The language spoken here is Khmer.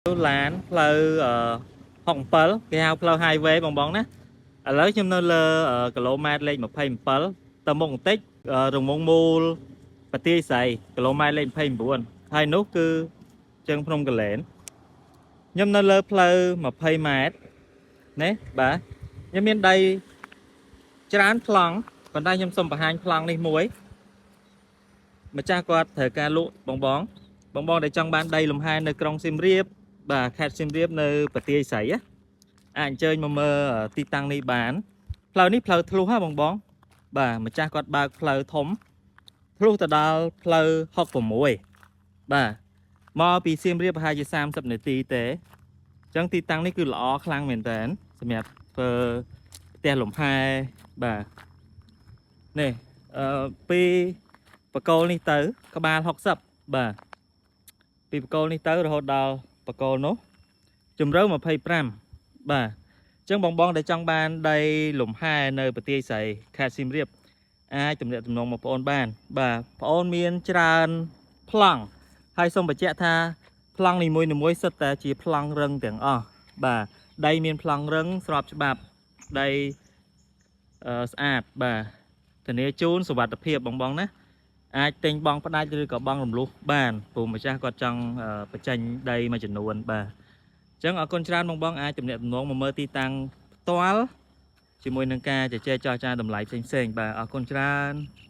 ឡានផ្លូវ67គេហៅផ្លូវ highway បងបងណាឥឡូវខ្ញុំនៅលើគីឡូម៉ែត្រលេខ27ទៅមុខបន្តិចរង្វង់មូលបន្ទាយស្រីគីឡូម៉ែត្រលេខ29ហើយនោះគឺជើងភ្នំកលែនខ្ញុំនៅលើផ្លូវ20ម៉ែត្រណាបាទខ្ញុំមានដីច្រើនប្លង់ប៉ុន្តែខ្ញុំសូមបង្ហាញប្លង់នេះមួយម្ចាស់គាត់ត្រូវការលក់បងបងបងបងដែលចង់បានដីលំហែនៅក្រុងសៀមរាបបាទខេត្តសៀមរាបនៅបន្ទាយស្រីណាអាចអញ្ជើញមកមើលទីតាំងនេះបានផ្លូវនេះផ្លូវធ្លុះហ៎បងបងបាទម្ចាស់គាត់បើកផ្លូវធំធ្លុះទៅដល់ផ្លូវ66បាទមកពីសៀមរាបប្រហែលជា30នាទីទេអញ្ចឹងទីតាំងនេះគឺល្អខ្លាំងមែនតើសម្រាប់ធ្វើផ្ទះលំហែបាទនេះអឺពីបកគោលនេះទៅក្បាល60បាទពីបកគោលនេះទៅរហូតដល់បកគោលនោះជម្រៅ25បាទអញ្ចឹងបងបងដែលចង់បានដីលំហែនៅប្រទេសស្រីខេត្តសៀមរាបអាចទំនាក់ទំនងមកប្អូនបាន បាទប្អូនមានច្រើនប្លង់ហើយសូមបញ្ជាក់ថាប្លង់នីមួយៗសុទ្ធតែជាប្លង់រឹងទាំងអស់បាទដីមានប្លង់រឹងស្របច្បាប់ដីអឺស្អាតបាទធានាជូនសុវត្ថិភាពបងបងណាអាចទិញបងផ្ដាច់ឬក៏បងរំលោះបានព្រោះម្ចាស់គាត់ចង់បញ្ចេញដីមួយចំនួនបាទអញ្ចឹងអរគុណច្រើនបងបងអាចទំនាក់ទំនងមកមើលទីតាំងផ្ទាល់ជាមួយនឹងការជជែកចរចាតម្លៃផ្សេងៗបាទអរគុណច្រើន។